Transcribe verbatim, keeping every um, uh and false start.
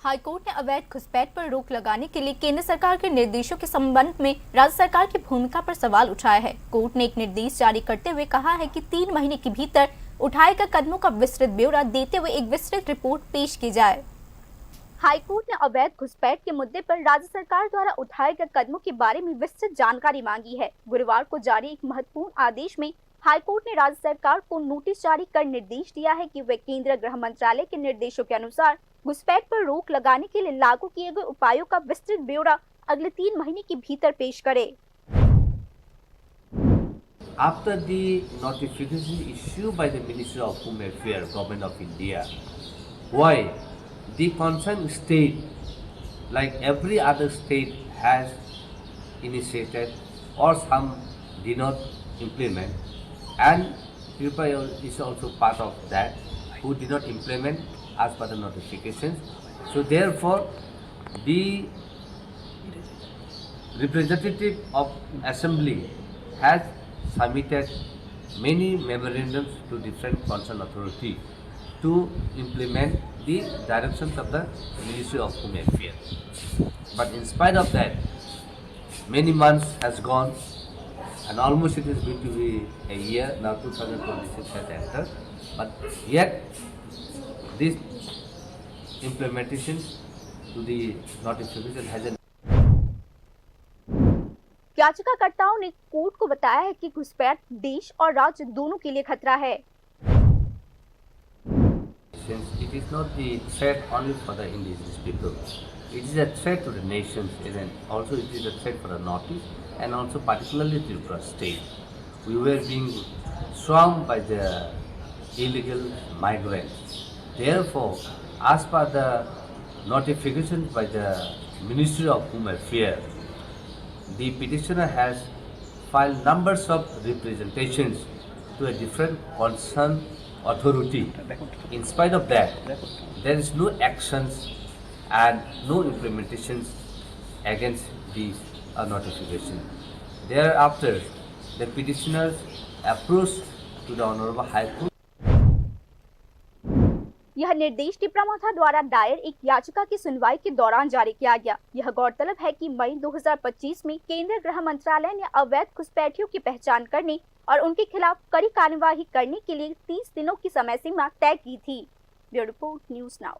हाईकोर्ट ने अवैध घुसपैठ पर रोक लगाने के लिए केंद्र सरकार के निर्देशों के संबंध में राज्य सरकार की भूमिका पर सवाल उठाया है। कोर्ट ने एक निर्देश जारी करते हुए कहा है कि तीन महीने के भीतर उठाए गए कदमों का विस्तृत ब्यौरा देते हुए एक विस्तृत रिपोर्ट पेश की जाए। हाईकोर्ट ने अवैध घुसपैठ के मुद्दे पर राज्य सरकार द्वारा उठाए गए कदमों के बारे में विस्तृत जानकारी मांगी है। गुरुवार को जारी एक महत्वपूर्ण आदेश में हाईकोर्ट ने राज्य सरकार को नोटिस जारी कर निर्देश दिया है कि वे केंद्रीय गृह मंत्रालय के निर्देशों के अनुसार घुसपैठ पर रोक लगाने के लिए लागू किए गए उपायों का विस्तृत ब्यौरा अगले तीन महीने के भीतर पेश करे। After the notification issued by the Ministry of Home Affairs, Government of India, why the concerned state, like every other state, has initiated or some did not implement, and Tripura is also part of that, who did not implement as per the notifications. So therefore, the representative of assembly has submitted many memorandums to different concerned authority to implement the directions of the Ministry of Home Affairs. But in spite of that, many months has gone, and almost it is going to be a year now, two thousand twenty-six has entered, but yet this implementation to the notification hasn't याचिकाकर्ताओं ने कोर्ट को बताया है कि घुसपैठ देश और राज्य दोनों के लिए खतरा है। Since it is not the threat only for the indigenous people, it is a threat to the nations, and also it is a threat for the Northeast and also particularly Tripura state. We were being swarmed by the illegal migrants. Therefore, as per the notification by the Ministry of Home Affairs, the petitioner has filed numbers of representations to a different concerned authority. In spite of that, there is no actions and no implementations against this uh, notification. Thereafter, the petitioners approached to the Honorable High Court. यह निर्देश टिपरा माथा द्वारा दायर एक याचिका की सुनवाई के दौरान जारी किया गया। यह गौरतलब है कि मई दो हज़ार पच्चीस में केंद्रीय गृह मंत्रालय ने अवैध घुसपैठियों की पहचान करने और उनके खिलाफ कड़ी कार्यवाही करने के लिए तीस दिनों की समय सीमा तय की थी। Bureau report, news now.